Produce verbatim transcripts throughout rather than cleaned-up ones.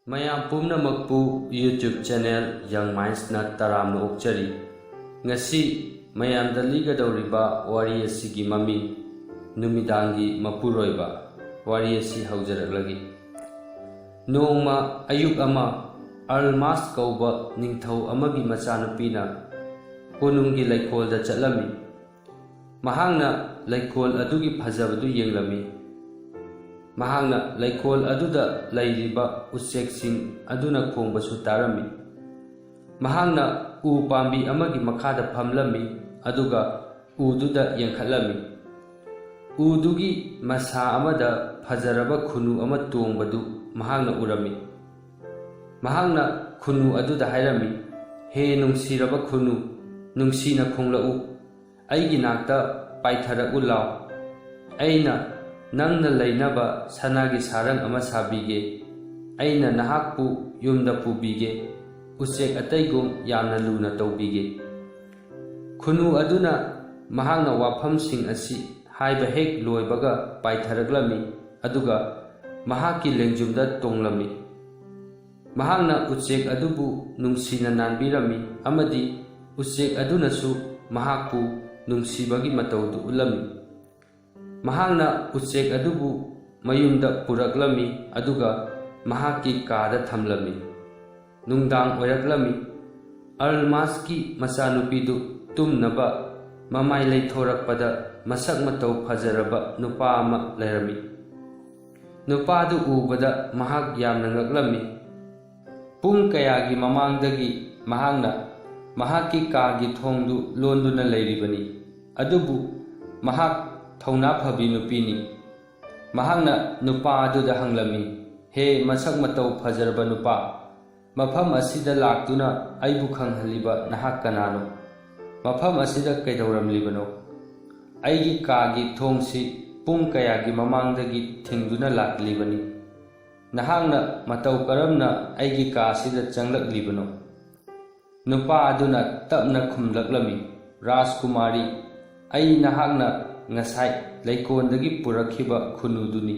ꯃꯌꯥꯝ ꯄꯨꯝꯅꯃꯛꯄꯨ YouTube channel Young Mindsꯅ ꯇꯔꯥꯝꯅ ꯑꯣꯛꯆꯔꯤ꯫ ꯉꯁꯤ ꯃꯌꯥꯝꯗ ꯂꯤꯒꯗꯧꯔꯤꯕ ꯋꯥꯔꯤ ꯑꯁꯤꯒꯤ ꯃꯃꯤꯡ ꯅꯨꯃꯤꯗꯥꯡꯒꯤ ꯃꯄꯨꯔꯣꯏꯕ꯫ ꯋꯥꯔꯤ ꯑꯁꯤ ꯍꯧꯖꯔꯛꯂꯒꯦ꯫ ꯅꯣꯡꯃ ꯑꯌꯨꯛ ꯑꯃ, ꯑꯜꯃꯥꯁ ꯀꯧꯕ ꯅꯤꯡꯊꯧ ꯑꯃꯒꯤ ꯃꯆꯥꯅꯨꯄꯤꯅ ꯀꯣꯅꯨꯡꯒꯤ ꯂꯩꯀꯣꯜꯗ ꯆꯠꯂꯝꯃꯤ꯫ ꯃꯍꯥꯛꯅ ꯂꯩꯀꯣꯜ ꯑꯗꯨꯒꯤ ꯐꯖꯕꯗꯨ ꯌꯦꯡꯂꯝꯃꯤ꯫ ꯃꯍꯥꯛꯅ ꯂꯩꯀꯣꯜ ꯑꯗꯨꯗ ꯂꯩꯔꯤꯕ ꯎꯆꯦꯛꯁꯤꯡ ꯑꯗꯨꯅ ꯈꯣꯡꯕꯁꯨ ꯇꯥꯔꯝꯃꯤ꯫ ꯃꯍꯥꯛꯅ ꯎ ꯄꯥꯝꯕꯤ ꯑꯃꯒꯤ ꯃꯈꯥꯗ ꯐꯝꯂꯝꯃꯤ, ꯑꯗꯨꯒ ꯎꯗꯨꯗ ꯌꯦꯡꯈꯠꯂꯝꯃꯤ꯫ ꯎꯗꯨꯒꯤ ꯃꯁꯥ ꯑꯃꯗ ꯐꯖꯔꯕ ꯈꯨꯅꯨ ꯑꯃ ꯇꯣꯡꯕꯗꯨ ꯃꯍꯥꯛꯅ ꯎꯔꯝꯃꯤ꯫ ꯃꯍꯥꯛꯅ ꯈꯨꯅꯨ ꯑꯗꯨꯗ ꯍꯥꯏꯔꯝꯃꯤ, "ꯍꯦ ꯅꯨꯡꯁꯤꯔꯕ ꯈꯨꯅꯨ, ꯅꯨꯡꯁꯤꯅ ꯈꯣꯡꯂꯛꯎ꯫ ꯑꯩꯒꯤ ꯅꯥꯛꯇ ꯄꯥꯏꯊꯔꯛꯎ ꯂꯥꯎ꯫ ꯑꯩꯅ ꯅꯪꯅ ꯂꯩꯅꯕ ꯁꯅꯥꯒꯤ ꯁꯥꯔꯪ ꯑꯃ ꯁꯥꯕꯤꯒꯦ꯫ ꯑꯩꯅ ꯅꯍꯥꯛꯄꯨ ꯌꯨꯝꯗ ꯄꯨꯕꯤꯒꯦ꯫ ꯎꯆꯦꯛ ꯑꯇꯩꯒꯨꯝ ꯌꯥꯝꯅ ꯂꯨꯅ ꯇꯧꯕꯤꯒꯦ꯫" ꯈꯨꯅꯨ ꯑꯗꯨꯅ ꯃꯍꯥꯛꯅ ꯋꯥꯐꯝꯁꯤꯡ ꯑꯁꯤ ꯍꯥꯏꯕ ꯍꯦꯛ ꯂꯣꯏꯕꯒ ꯄꯥꯏꯊꯔꯛꯂꯝꯃꯤ, ꯑꯗꯨꯒ ꯃꯍꯥꯛꯀꯤ ꯂꯦꯡꯖꯨꯝꯗ ꯇꯣꯡꯂꯝꯃꯤ꯫ ꯃꯍꯥꯛꯅ ꯎꯆꯦꯛ ꯑꯗꯨꯕꯨ ꯅꯨꯡꯁꯤꯅ ꯅꯥꯟꯕꯤꯔꯝꯃꯤ ꯑꯃꯗꯤ ꯎꯆꯦꯛ ꯑꯗꯨꯅꯁꯨ ꯃꯍꯥꯛꯄꯨ ꯅꯨꯡꯁꯤꯕꯒꯤ ꯃꯇꯧꯗꯨ ꯎꯠꯂꯝꯃꯤ꯫ ꯃꯍꯥꯛꯅ ꯎꯆꯦꯛ ꯑꯗꯨꯕꯨ ꯃꯌꯨꯝꯗ ꯄꯨꯔꯛꯂꯝꯃꯤ, ꯑꯗꯨꯒ ꯃꯍꯥꯛꯀꯤ ꯀꯥꯗ ꯊꯝꯂꯝꯃꯤ꯫ ꯅꯨꯡꯗꯥꯡ ꯑꯣꯏꯔꯛꯂꯝꯃꯤ꯫ ꯑꯜꯃꯥꯁꯀꯤ ꯃꯆꯥꯅꯨꯄꯤꯗꯨ ꯇꯨꯝꯅꯕ ꯃꯃꯥꯏ ꯂꯩꯊꯣꯔꯛꯄꯗ, ꯃꯁꯛ ꯃꯇꯧ ꯐꯖꯔꯕ ꯅꯨꯄꯥ ꯑꯃ ꯂꯩꯔꯝꯃꯤ꯫ ꯅꯨꯄꯥꯗꯨ ꯎꯕꯗ ꯃꯍꯥꯛ ꯌꯥꯝꯅ ꯉꯛꯂꯝꯃꯤ꯫ ꯄꯨꯡ ꯀꯌꯥꯒꯤ ꯃꯃꯥꯡꯗꯒꯤ ꯃꯍꯥꯛꯅ ꯃꯍꯥꯛꯀꯤ ꯀꯥꯒꯤ ꯊꯣꯡꯗꯨ ꯂꯣꯟꯗꯨꯅ ꯂꯩꯔꯤꯕꯅꯤ꯫ ꯑꯗꯨꯕꯨ ꯃꯍꯥꯛ ꯊꯧꯅꯥ ꯐꯕꯤ ꯅꯨꯄꯤꯅꯤ꯫ ꯃꯍꯥꯛꯅ ꯅꯨꯄꯥ ꯑꯗꯨꯗ ꯍꯪꯂꯝꯃꯤ, "ꯍꯦ ꯃꯁꯛ ꯃꯇꯧ ꯐꯖꯔꯕ ꯅꯨꯄꯥ, ꯃꯐꯝ ꯑꯁꯤꯗ ꯂꯥꯛꯇꯨꯅ ꯑꯩꯕꯨ ꯈꯪꯍꯜꯂꯤꯕ ꯅꯍꯥꯛ ꯀꯅꯥꯅꯣ? ꯃꯐꯝ ꯑꯁꯤꯗ ꯀꯩꯗꯧꯔꯝꯂꯤꯕꯅꯣ? ꯑꯩꯒꯤ ꯀꯥꯒꯤ ꯊꯣꯡꯁꯤ ꯄꯨꯡ ꯀꯌꯥꯒꯤ ꯃꯃꯥꯡꯗꯒꯤ ꯊꯤꯡꯗꯨꯅ ꯂꯥꯛꯂꯤꯕꯅꯤ꯫ ꯅꯍꯥꯛꯅ ꯃꯇꯧ ꯀꯔꯝꯅ ꯑꯩꯒꯤ ꯀꯥ ꯑꯁꯤꯗ ꯆꯪꯂꯛꯂꯤꯕꯅꯣ?" ꯅꯨꯄꯥ ꯑꯗꯨꯅ ꯇꯞꯅ ꯈꯨꯝꯂꯛꯂꯝꯃꯤ, "ꯔꯥꯖꯀꯨꯃꯥꯔꯤ, ꯑꯩ ꯅꯍꯥꯛꯅ ꯉꯁꯥꯏ ꯂꯩꯀꯣꯜꯗꯒꯤ ꯄꯨꯔꯛꯈꯤꯕ ꯈꯨꯅꯨꯗꯨꯅꯤ꯫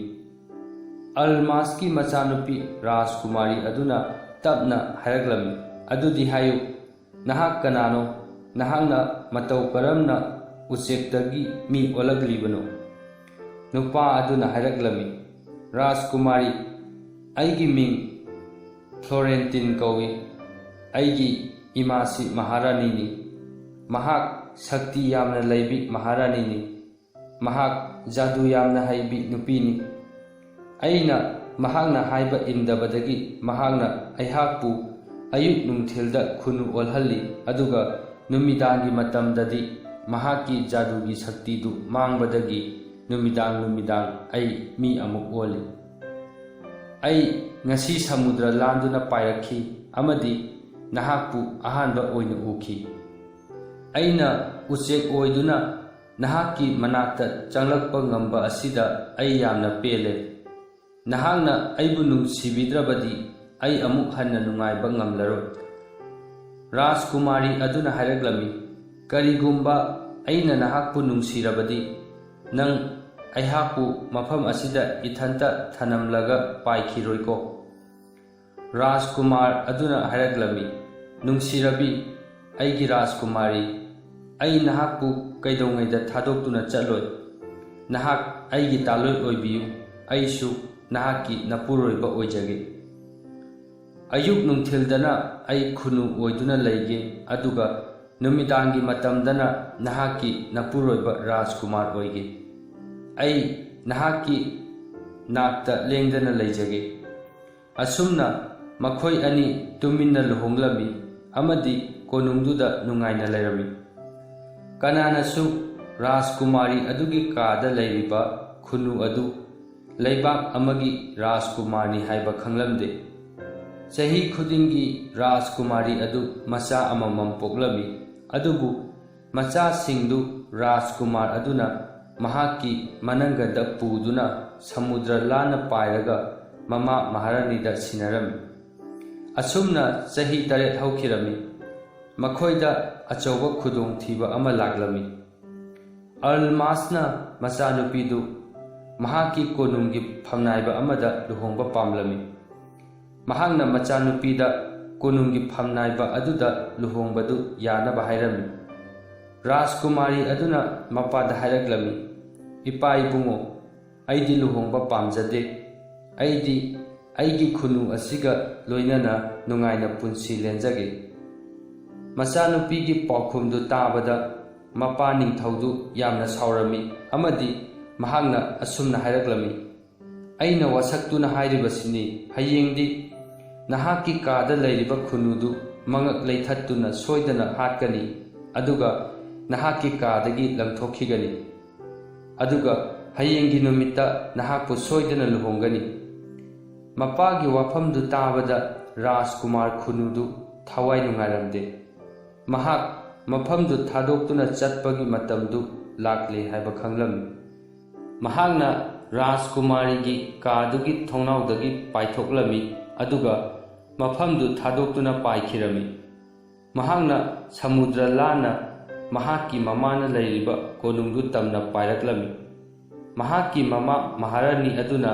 ꯑꯜꯃꯥꯁꯀꯤ ꯃꯆꯥꯅꯨꯄꯤ ꯔꯥꯖꯀꯨꯃꯥꯔꯤ ꯑꯗꯨꯅ ꯇꯞꯅ ꯍꯥꯏꯔꯛꯂꯝꯃꯤ, "ꯑꯗꯨꯗꯤ ꯍꯥꯏꯌꯨ, ꯅꯍꯥꯛ ꯀꯅꯥꯅꯣ? ꯅꯍꯥꯛꯅ ꯃꯇꯧ ꯀꯔꯝꯅ ꯎꯆꯦꯛꯇꯒꯤ ꯃꯤ ꯑꯣꯜꯂꯛꯂꯤꯕꯅꯣ?" ꯅꯨꯄꯥ ꯑꯗꯨꯅ ꯍꯥꯏꯔꯛꯂꯝꯃꯤ, "ꯔꯥꯖꯀꯨꯃꯥꯔꯤ, ꯑꯩꯒꯤ ꯃꯤꯡ ꯐ꯭ꯂꯣꯔꯦꯟꯇꯤꯟ ꯀꯧꯏ꯫ ꯑꯩꯒꯤ ꯏꯃꯥꯁꯤ ꯃꯍꯥꯔꯥꯅꯤꯅꯤ꯫ ꯃꯍꯥꯛ ꯁꯛꯇꯤ ꯌꯥꯝꯅ ꯂꯩꯕꯤ ꯃꯍꯥꯔꯥꯅꯤꯅꯤ꯫ ꯃꯍꯥꯛ ꯖꯥꯗꯨ ꯌꯥꯝꯅ ꯍꯩꯕꯤ ꯅꯨꯄꯤꯅꯤ꯫ ꯑꯩꯅ ꯃꯍꯥꯛꯅ ꯍꯥꯏꯕ ꯏꯟꯗꯕꯗꯒꯤ ꯃꯍꯥꯛꯅ ꯑꯩꯍꯥꯛꯄꯨ ꯑꯌꯨꯛ ꯅꯨꯡꯊꯤꯜꯗ ꯈꯨꯅꯨ ꯑꯣꯜꯍꯜꯂꯤ, ꯑꯗꯨꯒ ꯅꯨꯃꯤꯗꯥꯡꯒꯤ ꯃꯇꯝꯗꯗꯤ ꯃꯍꯥꯛꯀꯤ ꯖꯥꯗꯨꯒꯤ ꯁꯛꯇꯤꯗꯨ ꯃꯥꯡꯕꯗꯒꯤ ꯅꯨꯃꯤꯗꯥꯡ ꯅꯨꯃꯤꯗꯥꯡ ꯑꯩ ꯃꯤ ꯑꯃꯨꯛ ꯑꯣꯜꯂꯤ꯫ ꯑꯩ ꯉꯁꯤ ꯁꯃꯨꯗ꯭ꯔ ꯂꯥꯟꯗꯨꯅ ꯄꯥꯏꯔꯛꯈꯤ ꯑꯃꯗꯤ ꯅꯍꯥꯛꯄꯨ ꯑꯍꯥꯟꯕ ꯑꯣꯏꯅ ꯎꯈꯤ꯫ ꯑꯩꯅ ꯎꯆꯦꯛ ꯑꯣꯏꯗꯨꯅ ꯅꯍꯥꯛꯀꯤ ꯃꯅꯥꯛꯇ ꯆꯪꯂꯛꯄ ꯉꯝꯕ ꯑꯁꯤꯗ ꯑꯩ ꯌꯥꯝꯅ ꯄꯦꯜꯂꯦ꯫ ꯅꯍꯥꯛꯅ ꯑꯩꯕꯨ ꯅꯨꯡꯁꯤꯕꯤꯗ꯭ꯔꯕꯗꯤ ꯑꯩ ꯑꯃꯨꯛ ꯍꯟꯅ ꯅꯨꯡꯉꯥꯏꯕ ꯉꯝꯂꯔꯣꯏ꯫" ꯔꯥꯖꯀꯨꯃꯥꯔꯤ ꯑꯗꯨꯅ ꯍꯥꯏꯔꯛꯂꯝꯃꯤ, "ꯀꯔꯤꯒꯨꯝꯕ ꯑꯩꯅ ꯅꯍꯥꯛꯄꯨ ꯅꯨꯡꯁꯤꯔꯕꯗꯤ, ꯅꯪ ꯑꯩꯍꯥꯛꯄꯨ ꯃꯐꯝ ꯑꯁꯤꯗ ꯏꯊꯟꯇ ꯊꯅꯝꯂꯒ ꯄꯥꯏꯈꯤꯔꯣꯏꯀꯣ?" ꯔꯥꯖꯀꯨꯃꯥꯔ ꯑꯗꯨꯅ ꯍꯥꯏꯔꯛꯂꯝꯃꯤ, "ꯅꯨꯡꯁꯤꯔꯕꯤ, ꯑꯩꯒꯤ ꯔꯥꯖꯀꯨꯃꯥꯔꯤ, ꯑꯩ ꯅꯍꯥꯛꯄꯨ ꯀꯩꯗꯧꯉꯩꯗ ꯊꯥꯗꯣꯛꯇꯨꯅ ꯆꯠꯂꯣꯏ꯫ ꯅꯍꯥꯛ ꯑꯩꯒꯤ ꯇꯥꯂꯣꯏ ꯑꯣꯏꯕꯤꯌꯨ, ꯑꯩꯁꯨ ꯅꯍꯥꯛꯀꯤ ꯅꯄꯨꯔꯣꯏꯕ ꯑꯣꯏꯖꯒꯦ꯫ ꯑꯌꯨꯛ ꯅꯨꯡꯊꯤꯜꯗꯅ ꯑꯩ ꯈꯨꯅꯨ ꯑꯣꯏꯗꯨꯅ ꯂꯩꯒꯦ, ꯑꯗꯨꯒ ꯅꯨꯃꯤꯗꯥꯡꯒꯤ ꯃꯇꯝꯗꯅ ꯅꯍꯥꯛꯀꯤ ꯅꯄꯨꯔꯣꯏꯕ ꯔꯥꯖꯀꯨꯃꯥꯔ ꯑꯣꯏꯒꯦ꯫ ꯑꯩ ꯅꯍꯥꯛꯀꯤ ꯅꯥꯛꯇ ꯂꯦꯡꯗꯅ ꯂꯩꯖꯒꯦ꯫" ꯑꯁꯨꯝꯅ ꯃꯈꯣꯏ ꯑꯅꯤ ꯇꯨꯃꯤꯟꯅ ꯂꯨꯍꯣꯡꯂꯝꯃꯤ ꯑꯃꯗꯤ ꯀꯣꯅꯨꯡꯗꯨꯗ ꯅꯨꯡꯉꯥꯏꯅ ꯂꯩꯔꯝꯃꯤ꯫ ꯀꯅꯥꯅꯁꯨ ꯔꯥꯖꯀꯨꯃꯥꯔꯤ ꯑꯗꯨꯒꯤ ꯀꯥꯗ ꯂꯩꯔꯤꯕ ꯈꯨꯅꯨ ꯑꯗꯨ ꯂꯩꯕꯥꯛ ꯑꯃꯒꯤ ꯔꯥꯖꯀꯨꯃꯥꯔꯅꯤ ꯍꯥꯏꯕ ꯈꯪꯂꯝꯗꯦ꯫ ꯆꯍꯤ ꯈꯨꯗꯤꯡꯒꯤ ꯔꯥꯖꯀꯨꯃꯥꯔꯤ ꯑꯗꯨ ꯃꯆꯥ ꯑꯃꯃꯝ ꯄꯣꯛꯂꯝꯃꯤ, ꯑꯗꯨꯕꯨ ꯃꯆꯥꯁꯤꯡꯗꯨ ꯔꯥꯖꯀꯨꯃꯥꯔ ꯑꯗꯨꯅ ꯃꯍꯥꯛꯀꯤ ꯃꯅꯪꯒꯟꯗ ꯄꯨꯗꯨꯅ ꯁꯃꯨꯗ꯭ꯔ ꯂꯥꯟꯅ ꯄꯥꯏꯔꯒ ꯃꯃꯥ ꯃꯍꯥꯔꯥꯅꯤꯗ ꯁꯤꯟꯅꯔꯝꯃꯤ꯫ ꯑꯁꯨꯝꯅ ꯆꯍꯤ ꯇꯔꯦꯠ ꯍꯧꯈꯤꯔꯝꯃꯤ꯫ ꯃꯈꯣꯏꯗ ꯑꯆꯧꯕ ꯈꯨꯗꯣꯡꯊꯤꯕ ꯑꯃ ꯂꯥꯛꯂꯝꯃꯤ꯫ ꯑꯜꯃꯥꯁꯅ ꯃꯆꯥꯅꯨꯄꯤꯗꯨ ꯃꯍꯥꯛꯀꯤ ꯀꯣꯅꯨꯡꯒꯤ ꯐꯝꯅꯥꯏꯕ ꯑꯃꯗ ꯂꯨꯍꯣꯡꯕ ꯄꯥꯝꯂꯝꯃꯤ꯫ ꯃꯍꯥꯛꯅ ꯃꯆꯥꯅꯨꯄꯤꯗ ꯀꯣꯅꯨꯡꯒꯤ ꯐꯝꯅꯥꯏꯕ ꯑꯗꯨꯗ ꯂꯨꯍꯣꯡꯕꯗꯨ ꯌꯥꯅꯕ ꯍꯥꯏꯔꯝꯃꯤ꯫ ꯔꯥꯖꯀꯨꯃꯥꯔꯤ ꯑꯗꯨꯅ ꯃꯄꯥꯗ ꯍꯥꯏꯔꯛꯂꯝꯃꯤ, "ꯏꯄꯥ ꯏꯕꯨꯡꯉꯣ, ꯑꯩꯗꯤ ꯂꯨꯍꯣꯡꯕ ꯄꯥꯝꯖꯗꯦ꯫ ꯑꯩꯗꯤ ꯑꯩꯒꯤ ꯈꯨꯅꯨ ꯑꯁꯤꯒ ꯂꯣꯏꯅꯅ ꯅꯨꯡꯉꯥꯏꯅ ꯄꯨꯟꯁꯤ ꯂꯦꯟꯖꯒꯦ꯫" ꯃꯆꯥꯅꯨꯄꯤꯒꯤ ꯄꯥꯎꯈꯨꯝꯗꯨ ꯇꯥꯕꯗ ꯃꯄꯥ ꯅꯤꯡꯊꯧꯗꯨ ꯌꯥꯝꯅ ꯁꯥꯎꯔꯝꯃꯤ ꯑꯃꯗꯤ ꯃꯍꯥꯛꯅ ꯑꯁꯨꯝꯅ ꯍꯥꯏꯔꯛꯂꯝꯃꯤ, "ꯑꯩꯅ ꯋꯥꯁꯛꯇꯨꯅ ꯍꯥꯏꯔꯤꯕꯁꯤꯅꯤ, ꯍꯌꯦꯡꯗꯤ ꯅꯍꯥꯛꯀꯤ ꯀꯥꯗ ꯂꯩꯔꯤꯕ ꯈꯨꯅꯨꯗꯨ ꯃꯉꯛ ꯂꯩꯊꯠꯇꯨꯅ ꯁꯣꯏꯗꯅ ꯍꯥꯠꯀꯅꯤ, ꯑꯗꯨꯒ ꯅꯍꯥꯛꯀꯤ ꯀꯥꯗꯒꯤ ꯂꯪꯊꯣꯛꯈꯤꯒꯅꯤ꯫ ꯑꯗꯨꯒ ꯍꯌꯦꯡꯒꯤ ꯅꯨꯃꯤꯠꯇ ꯅꯍꯥꯛꯄꯨ ꯁꯣꯏꯗꯅ ꯂꯨꯍꯣꯡꯒꯅꯤ꯫" ꯃꯄꯥꯒꯤ ꯋꯥꯐꯝꯗꯨ ꯇꯥꯕꯗ ꯔꯥꯖꯀꯨꯃꯥꯔ ꯈꯨꯅꯨꯗꯨ ꯊꯋꯥꯏ ꯅꯨꯡꯉꯥꯏꯔꯝꯗꯦ꯫ ꯃꯍꯥꯛ ꯃꯐꯝꯗꯨ ꯊꯥꯗꯣꯛꯇꯨꯅ ꯆꯠꯄꯒꯤ ꯃꯇꯝꯗꯨ ꯂꯥꯛꯂꯦ ꯍꯥꯏꯕ ꯈꯪꯂꯝꯃꯤ꯫ ꯃꯍꯥꯛꯅ ꯔꯥꯖꯀꯨꯃꯥꯔꯤꯒꯤ ꯀꯥꯗꯨꯒꯤ ꯊꯣꯡꯅꯥꯎꯗꯒꯤ ꯄꯥꯏꯊꯣꯛꯂꯝꯃꯤ, ꯑꯗꯨꯒ ꯃꯐꯝꯗꯨ ꯊꯥꯗꯣꯛꯇꯨꯅ ꯄꯥꯏꯈꯤꯔꯝꯃꯤ꯫ ꯃꯍꯥꯛꯅ ꯁꯃꯨꯗ꯭ꯔ ꯂꯥꯟꯅ ꯃꯍꯥꯛꯀꯤ ꯃꯃꯥꯅ ꯂꯩꯔꯤꯕ ꯀꯣꯅꯨꯡꯗꯨ ꯇꯝꯅ ꯄꯥꯏꯔꯛꯂꯝꯃꯤ꯫ ꯃꯍꯥꯛꯀꯤ ꯃꯃꯥ ꯃꯍꯥꯔꯥꯅꯤ ꯑꯗꯨꯅ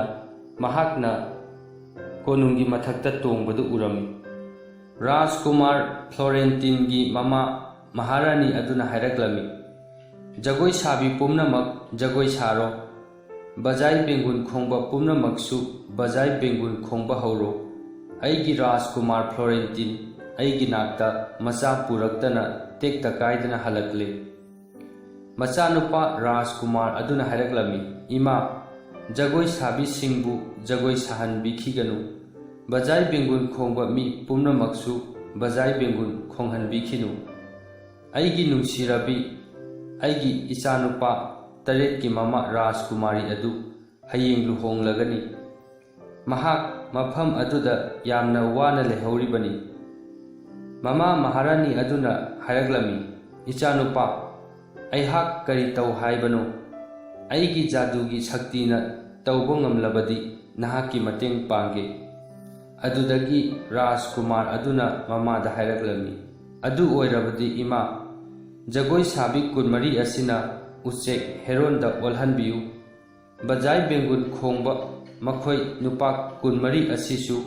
ꯃꯍꯥꯛꯅ ꯀꯣꯅꯨꯡꯒꯤ ꯃꯊꯛꯇ ꯇꯣꯡꯕꯗꯨ ꯎꯔꯝꯃꯤ꯫ ꯔꯥꯖꯀꯨꯃꯥꯔ ꯐ꯭ꯂꯣꯔꯦꯟꯇꯤꯟꯒꯤ ꯃꯃꯥ ꯃꯍꯥꯔꯥꯅꯤ ꯑꯗꯨꯅ ꯍꯥꯏꯔꯛꯂꯝꯃꯤ, "ꯖꯒꯣꯏ ꯁꯥꯕꯤ ꯄꯨꯝꯅꯃꯛ ꯖꯒꯣꯏ ꯁꯥꯔꯣ꯫ ꯕꯖꯥꯏ ꯕꯦꯡꯒꯨꯟ ꯈꯣꯡꯕ ꯄꯨꯝꯅꯃꯛꯁꯨ ꯕꯖꯥꯏ ꯕꯦꯡꯒꯨꯟ ꯈꯣꯡꯕ ꯍꯧꯔꯣ꯫ ꯑꯩꯒꯤ ꯔꯥꯖꯀꯨꯃꯥꯔ ꯐ꯭ꯂꯣꯔꯦꯟꯇꯤꯟ ꯑꯩꯒꯤ ꯅꯥꯛꯇ ꯃꯆꯥ ꯄꯨꯔꯛꯇꯅ ꯇꯦꯛꯇ ꯀꯥꯏꯗꯅ ꯍꯜꯂꯛꯂꯦ꯫" ꯃꯆꯥꯅꯨꯄꯥ ꯔꯥꯖꯀꯨꯃꯥꯔ ꯑꯗꯨꯅ ꯍꯥꯏꯔꯛꯂꯝꯃꯤ, "ꯏꯃꯥ, ꯖꯒꯣꯏ ꯁꯥꯕꯤꯁꯤꯡꯕꯨ ꯖꯒꯣꯏ ꯁꯥꯍꯟꯕꯤꯈꯤꯒꯅꯨ꯫ ꯕꯖꯥꯏ ꯕꯦꯡꯒꯨꯟ ꯈꯣꯡꯕ ꯃꯤ ꯄꯨꯝꯅꯃꯛꯁꯨ ꯕꯖꯥꯏ ꯕꯦꯡꯒꯨꯟ ꯈꯣꯡꯍꯟꯕꯤꯈꯤꯅꯨ꯫ ꯑꯩꯒꯤ ꯅꯨꯡꯁꯤꯔꯕꯤ, ꯑꯩꯒꯤ ꯏꯆꯥꯅꯨꯄꯥ ꯇꯔꯦꯠꯀꯤ ꯃꯃꯥ ꯔꯥꯖꯀꯨꯃꯥꯔꯤ ꯑꯗꯨ ꯍꯌꯦꯡ ꯂꯨꯍꯣꯡꯂꯒꯅꯤ꯫ ꯃꯍꯥꯛ ꯃꯐꯝ ꯑꯗꯨꯗ ꯌꯥꯝꯅ ꯋꯥꯅ ꯂꯩꯍꯧꯔꯤꯕꯅꯤ꯫" ꯃꯃꯥ ꯃꯍꯥꯔꯥꯅꯤ ꯑꯗꯨꯅ ꯍꯥꯏꯔꯛꯂꯝꯃꯤ, "ꯏꯆꯥꯅꯨꯄꯥ, ꯑꯩꯍꯥꯛ ꯀꯔꯤ ꯇꯧ ꯍꯥꯏꯕꯅꯣ? ꯑꯩꯒꯤ ꯖꯥꯗꯨꯒꯤ ꯁꯛꯇꯤꯅ ꯇꯧꯕ ꯉꯝꯂꯕꯗꯤ ꯅꯍꯥꯛꯀꯤ ꯃꯇꯦꯡ ꯄꯥꯡꯒꯦ꯫" ꯑꯗꯨꯗꯒꯤ ꯔꯥꯖꯀꯨꯃꯥꯔ ꯑꯗꯨꯅ ꯃꯃꯥꯗ ꯍꯥꯏꯔꯛꯂꯝꯃꯤ, "ꯑꯗꯨ ꯑꯣꯏꯔꯕꯗꯤ ꯏꯃꯥ, ꯖꯒꯣꯏ ꯁꯥꯕꯤ ꯀꯨꯟꯃꯔꯤ ꯑꯁꯤꯅ ꯎꯆꯦꯛ ꯍꯦꯔꯣꯟꯗ ꯑꯣꯜꯍꯟꯕꯤꯌꯨ꯫ ꯕꯖꯥꯏ ꯕꯦꯡꯒꯨꯟ ꯈꯣꯡꯕ ꯃꯈꯣꯏ ꯅꯨꯄꯥ ꯀꯨꯟꯃꯔꯤ ꯑꯁꯤꯁꯨ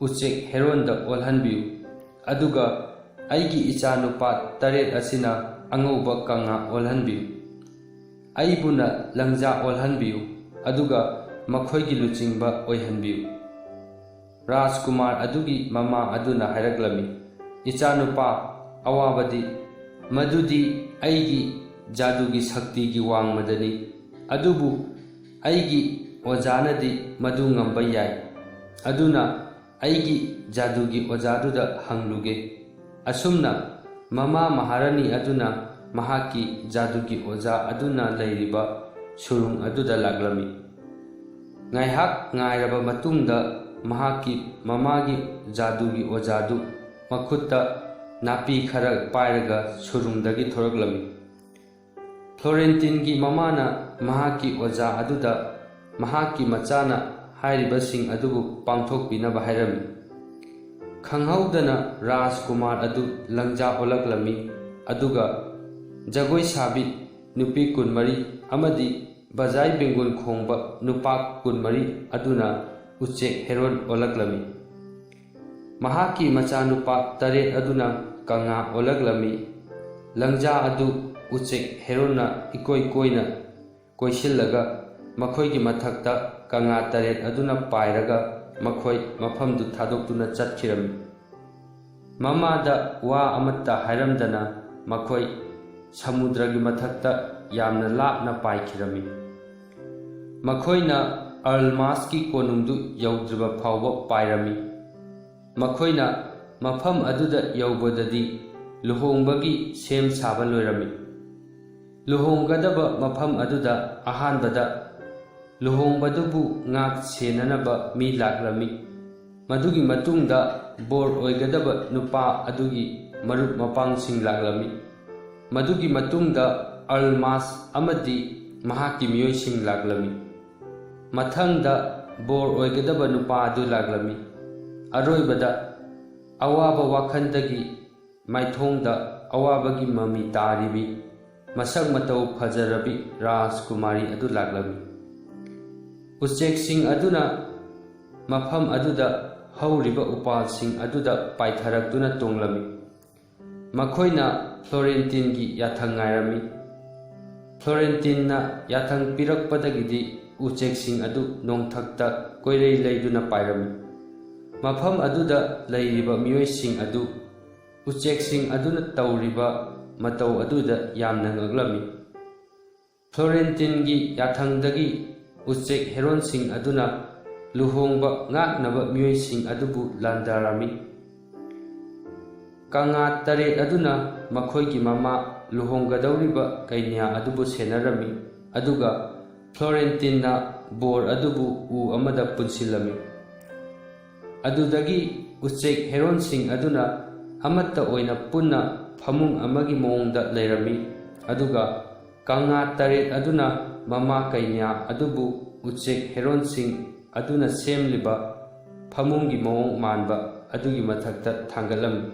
ꯎꯆꯦꯛ ꯍꯦꯔꯣꯟꯗ ꯑꯣꯜꯍꯟꯕꯤꯌꯨ, ꯑꯗꯨꯒ ꯑꯩꯒꯤ ꯏꯆꯥꯅꯨꯄꯥ ꯇꯔꯦꯠ ꯑꯁꯤꯅ ꯑꯉꯧꯕ ꯀꯪꯂꯥ ꯑꯣꯜꯍꯟꯕꯤꯌꯨ꯫ ꯑꯩꯕꯨꯅ ꯂꯪꯖꯥ ꯑꯣꯜꯍꯟꯕꯤꯌꯨ, ꯑꯗꯨꯒ ꯃꯈꯣꯏꯒꯤ ꯂꯨꯆꯤꯡꯕ ꯑꯣꯏꯍꯟꯕꯤꯌꯨ꯫" ꯔꯥꯖꯀꯨꯃꯥꯔ ꯑꯗꯨꯒꯤ ꯃꯃꯥ ꯑꯗꯨꯅ ꯍꯥꯏꯔꯛꯂꯝꯃꯤ, "ꯏꯆꯥꯅꯨꯄꯥ, ꯑꯋꯥꯕꯗꯤ ꯃꯗꯨꯗꯤ ꯑꯩꯒꯤ ꯖꯥꯗꯨꯒꯤ ꯁꯛꯇꯤꯒꯤ ꯋꯥꯡꯃꯗꯅꯤ, ꯑꯗꯨꯕꯨ ꯑꯩꯒꯤ ꯑꯣꯖꯥꯅꯗꯤ ꯃꯗꯨ ꯉꯝꯕ ꯌꯥꯏ꯫ ꯑꯗꯨꯅ ꯑꯩꯒꯤ ꯖꯥꯗꯨꯒꯤ ꯑꯣꯖꯥꯗꯨꯗ ꯍꯪꯂꯨꯒꯦ꯫" ꯑꯁꯨꯝꯅ ꯃꯃꯥ ꯃꯍꯥꯔꯥꯅꯤ ꯑꯗꯨꯅ ꯃꯍꯥꯛꯀꯤ ꯖꯥꯗꯨꯒꯤ ꯑꯣꯖꯥ ꯑꯗꯨꯅ ꯂꯩꯔꯤꯕ ꯁꯨꯔꯨꯡ ꯑꯗꯨꯗ ꯂꯥꯛꯂꯝꯃꯤ꯫ ꯉꯥꯏꯍꯥꯛ ꯉꯥꯏꯔꯕ ꯃꯇꯨꯡꯗ ꯃꯍꯥꯛꯀꯤ ꯃꯃꯥꯒꯤ ꯖꯥꯗꯨꯒꯤ ꯑꯣꯖꯥꯗꯨ ꯃꯈꯨꯠꯇ ꯅꯥꯄꯤ ꯈꯔ ꯄꯥꯏꯔꯒ ꯁꯨꯔꯨꯡꯗꯒꯤ ꯊꯣꯔꯛꯂꯝꯃꯤ꯫ ꯐ꯭ꯂꯣꯔꯦꯟꯇꯤꯟꯒꯤ ꯃꯃꯥꯅ ꯃꯍꯥꯛꯀꯤ ꯑꯣꯖꯥ ꯑꯗꯨꯗ ꯃꯍꯥꯛꯀꯤ ꯃꯆꯥꯅ ꯍꯥꯏꯔꯤꯕꯁꯤꯡ ꯑꯗꯨꯕꯨ ꯄꯥꯡꯊꯣꯛꯄꯤꯅꯕ ꯍꯥꯏꯔꯝꯃꯤ꯫ ꯈꯪꯍꯧꯗꯅ ꯔꯥꯖꯀꯨꯃꯥꯔ ꯑꯗꯨ ꯂꯪꯖꯥ ꯑꯣꯜꯂꯛꯂꯝꯃꯤ, ꯑꯗꯨꯒ ꯖꯒꯣꯏ ꯁꯥꯕꯤ ꯅꯨꯄꯤ ꯀꯨꯟꯃꯔꯤ ꯑꯃꯗꯤ ꯕꯖꯥꯏ ꯕꯦꯡꯒꯨꯟ ꯈꯣꯡꯕ ꯅꯨꯄꯥ ꯀꯨꯟꯃꯔꯤ ꯑꯗꯨꯅ ꯎꯆꯦꯛ ꯍꯦꯔꯣꯟ ꯑꯣꯜꯂꯛꯂꯝꯃꯤ꯫ ꯃꯍꯥꯛꯀꯤ ꯃꯆꯥꯅꯨꯄꯥ ꯇꯔꯦꯠ ꯑꯗꯨꯅ ꯀꯪꯂꯥ ꯑꯣꯜꯂꯛꯂꯝꯃꯤ꯫ ꯂꯪꯖꯥ ꯑꯗꯨ ꯎꯆꯦꯛ ꯍꯦꯔꯣꯟꯅ ꯏꯀꯣꯏ ꯀꯣꯏꯅ ꯀꯣꯏꯁꯤꯜꯂꯒ ꯃꯈꯣꯏꯒꯤ ꯃꯊꯛꯇ ꯀꯪꯂꯥ ꯇꯔꯦꯠ ꯑꯗꯨꯅ ꯄꯥꯏꯔꯒ ꯃꯈꯣꯏ ꯃꯐꯝꯗꯨ ꯊꯥꯗꯣꯛꯇꯨꯅ ꯆꯠꯈꯤꯔꯝꯃꯤ꯫ ꯃꯃꯥꯗ ꯋꯥ ꯑꯃꯠꯇ ꯍꯥꯏꯔꯝꯗꯅ ꯃꯈꯣꯏ ꯁꯃꯨꯗ꯭ꯔꯒꯤ ꯃꯊꯛꯇ ꯌꯥꯝꯅ ꯂꯥꯞꯅ ꯄꯥꯏꯈꯤꯔꯝꯃꯤ꯫ ꯃꯈꯣꯏꯅ ꯑꯔꯜꯃꯥꯁꯀꯤ ꯀꯣꯅꯨꯡꯗꯨ ꯌꯧꯗ꯭ꯔꯤꯕ ꯐꯥꯎꯕ ꯄꯥꯏꯔꯝꯃꯤ꯫ ꯃꯈꯣꯏꯅ ꯃꯐꯝ ꯑꯗꯨꯗ ꯌꯧꯕꯗꯗꯤ ꯂꯨꯍꯣꯡꯕꯒꯤ ꯁꯦꯝ ꯁꯥꯕ ꯂꯣꯏꯔꯝꯃꯤ꯫ ꯂꯨꯍꯣꯡꯒꯗꯕ ꯃꯐꯝ ꯑꯗꯨꯗ ꯑꯍꯥꯟꯕꯗ ꯂꯨꯍꯣꯡꯕꯗꯨꯕꯨ ꯉꯥꯛ ꯁꯦꯟꯅꯅꯕ ꯃꯤ ꯂꯥꯛꯂꯝꯃꯤ꯫ ꯃꯗꯨꯒꯤ ꯃꯇꯨꯡꯗ ꯕꯣꯔ ꯑꯣꯏꯒꯗꯕ ꯅꯨꯄꯥ ꯑꯗꯨꯒꯤ ꯃꯔꯨꯞ ꯃꯄꯥꯡꯁꯤꯡ ꯂꯥꯛꯂꯝꯃꯤ꯫ ꯃꯗꯨꯒꯤ ꯃꯇꯨꯡꯗ ꯑꯜꯃꯥꯁ ꯑꯃꯗꯤ ꯃꯍꯥꯛꯀꯤ ꯃꯤꯑꯣꯏꯁꯤꯡ ꯂꯥꯛꯂꯝꯃꯤ꯫ ꯃꯊꯪꯗ ꯕꯣꯔ ꯑꯣꯏꯒꯗꯕ ꯅꯨꯄꯥ ꯑꯗꯨ ꯂꯥꯛꯂꯝꯃꯤ꯫ ꯑꯔꯣꯏꯕꯗ ꯑꯋꯥꯕ ꯋꯥꯈꯜꯗꯒꯤ ꯃꯥꯏꯊꯣꯡꯗ ꯑꯋꯥꯕꯒꯤ ꯃꯃꯤ ꯇꯥꯔꯤꯕꯤ ꯃꯁꯛ ꯃꯇꯧ ꯐꯖꯔꯕꯤ ꯔꯥꯖꯀꯨꯃꯥꯔꯤ ꯑꯗꯨ ꯂꯥꯛꯂꯝꯃꯤ꯫ ꯎꯆꯦꯛꯁꯤꯡ ꯑꯗꯨꯅ ꯃꯐꯝ ꯑꯗꯨꯗ ꯍꯧꯔꯤꯕ ꯎꯄꯥꯜꯁꯤꯡ ꯑꯗꯨꯗ ꯄꯥꯏꯊꯔꯛꯇꯨꯅ ꯇꯣꯡꯂꯝꯃꯤ꯫ ꯃꯈꯣꯏꯅ ꯐ꯭ꯂꯣꯔꯦꯟꯇꯤꯟꯒꯤ ꯌꯥꯊꯪ ꯉꯥꯏꯔꯝꯃꯤ꯫ ꯐ꯭ꯂꯣꯔꯦꯟꯇꯤꯟꯅ ꯌꯥꯊꯪ ꯄꯤꯔꯛꯄꯗꯒꯤꯗꯤ ꯎꯆꯦꯛꯁꯤꯡ ꯑꯗꯨ ꯅꯣꯡꯊꯛꯇ ꯀꯣꯏꯔꯩ ꯂꯩꯗꯨꯅ ꯄꯥꯏꯔꯝꯃꯤ꯫ ꯃꯐꯝ ꯑꯗꯨꯗ ꯂꯩꯔꯤꯕ ꯃꯤꯑꯣꯏꯁꯤꯡ ꯑꯗꯨ ꯎꯆꯦꯛꯁꯤꯡ ꯑꯗꯨꯅ ꯇꯧꯔꯤꯕ ꯃꯇꯧ ꯑꯗꯨꯗ ꯌꯥꯝꯅ ꯉꯛꯂꯝꯃꯤ꯫ ꯐ꯭ꯂꯣꯔꯦꯟꯇꯤꯟꯒꯤ ꯌꯥꯊꯪꯗꯒꯤ ꯎꯆꯦꯛ ꯍꯦꯔꯣꯟꯁꯤꯡ ꯑꯗꯨꯅ ꯂꯨꯍꯣꯡꯕ ꯉꯥꯛꯅꯕ ꯃꯤꯑꯣꯏꯁꯤꯡ ꯑꯗꯨꯕꯨ ꯂꯥꯟꯗꯥꯔꯝꯃꯤ꯫ ꯀꯪꯂꯥ ꯇꯔꯦꯠ ꯑꯗꯨꯅ ꯃꯈꯣꯏꯒꯤ ꯃꯃꯥ ꯂꯨꯍꯣꯡꯒꯗꯧꯔꯤꯕ ꯀꯩꯅ꯭ꯌꯥ ꯑꯗꯨꯕꯨ ꯁꯦꯟꯅꯔꯝꯃꯤ, ꯑꯗꯨꯒ ꯐ꯭ꯂꯣꯔꯦꯟꯇꯤꯟꯅ ꯕꯣꯔ ꯑꯗꯨꯕꯨ ꯎ ꯑꯃꯗ ꯄꯨꯟꯁꯤꯜꯂꯝꯃꯤ꯫ ꯑꯗꯨꯗꯒꯤ ꯎꯆꯦꯛ ꯍꯦꯔꯣꯟꯁꯤꯡ ꯑꯗꯨꯅ ꯑꯃꯠꯇ ꯑꯣꯏꯅ ꯄꯨꯟꯅ ꯐꯃꯨꯡ ꯑꯃꯒꯤ ꯃꯑꯣꯡꯗ ꯂꯩꯔꯝꯃꯤ, ꯑꯗꯨꯒ ꯀꯪꯂꯥ ꯇꯔꯦꯠ ꯑꯗꯨꯅ ꯃꯃꯥ ꯀꯩꯅ꯭ꯌꯥ ꯑꯗꯨꯕꯨ ꯎꯆꯦꯛ ꯍꯦꯔꯣꯟꯁꯤꯡ ꯑꯗꯨꯅ ꯁꯦꯝꯂꯤꯕ ꯐꯃꯨꯡꯒꯤ ꯃꯑꯣꯡ ꯃꯥꯟꯕ ꯑꯗꯨꯒꯤ ꯃꯊꯛꯇ ꯊꯥꯡꯒꯠꯂꯝꯃꯤ,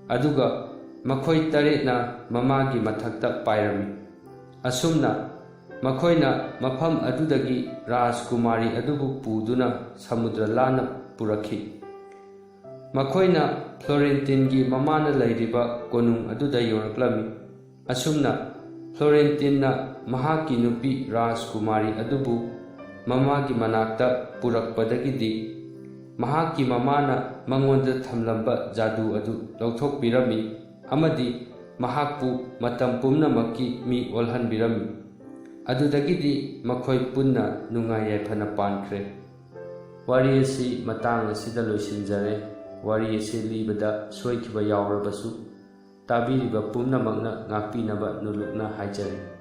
ꯑꯗꯨꯒ ꯃꯈꯣꯏ ꯇꯔꯦꯠꯅ ꯃꯃꯥꯒꯤ ꯃꯊꯛꯇ ꯄꯥꯏꯔꯝꯃꯤ꯫ ꯑꯁꯨꯝꯅ ꯃꯈꯣꯏꯅ ꯃꯐꯝ ꯑꯗꯨꯗꯒꯤ ꯔꯥꯖꯀꯨꯃꯥꯔꯤ ꯑꯗꯨꯕꯨ ꯄꯨꯗꯨꯅ ꯁꯃꯨꯗ꯭ꯔ ꯂꯥꯟꯅ ꯄꯨꯔꯛꯈꯤ꯫ ꯃꯈꯣꯏꯅ ꯐ꯭ꯂꯣꯔꯦꯟꯇꯤꯟꯒꯤ ꯃꯃꯥꯅ ꯂꯩꯔꯤꯕ ꯀꯣꯅꯨꯡ ꯑꯗꯨꯗ ꯌꯧꯔꯛꯂꯝꯃꯤ꯫ ꯑꯁꯨꯝꯅ ꯐ꯭ꯂꯣꯔꯦꯟꯇꯤꯟꯅ ꯃꯍꯥꯛꯀꯤ ꯅꯨꯄꯤ ꯔꯥꯖꯀꯨꯃꯥꯔꯤ ꯑꯗꯨꯕꯨ ꯃꯃꯥꯒꯤ ꯃꯅꯥꯛꯇ ꯄꯨꯔꯛꯄꯗꯒꯤꯗꯤ ꯃꯍꯥꯛꯀꯤ ꯃꯃꯥꯅ ꯃꯉꯣꯟꯗ ꯊꯝꯂꯝꯕ ꯖꯥꯗꯨ ꯑꯗꯨ ꯂꯧꯊꯣꯛꯄꯤꯔꯝꯃꯤ ꯑꯃꯗꯤ ꯃꯍꯥꯛꯄꯨ ꯃꯇꯝ ꯄꯨꯝꯅꯃꯛꯀꯤ ꯃꯤ ꯑꯣꯜꯍꯟꯕꯤꯔꯝꯃꯤ꯫ ꯑꯗꯨꯗꯒꯤꯗꯤ ꯃꯈꯣꯏ ꯄꯨꯟꯅ ꯅꯨꯡꯉꯥꯏ ꯌꯥꯏꯐꯅ ꯄꯥꯟꯈ꯭ꯔꯦ꯫ ꯋꯥꯔꯤ ꯑꯁꯤ ꯃꯇꯥꯡ ꯑꯁꯤꯗ ꯂꯣꯏꯁꯤꯟꯖꯔꯦ꯫ ꯋꯥꯔꯤ ꯑꯁꯤ ꯂꯤꯕꯗ ꯁꯣꯏꯈꯤꯕ ꯌꯥꯎꯔꯕꯁꯨ ꯇꯥꯕꯤꯔꯤꯕ ꯄꯨꯝꯅꯃꯛꯅ ꯉꯥꯛꯄꯤꯅꯕ ꯅꯣꯂꯨꯛꯅ ꯍꯥꯏꯖꯔꯤ꯫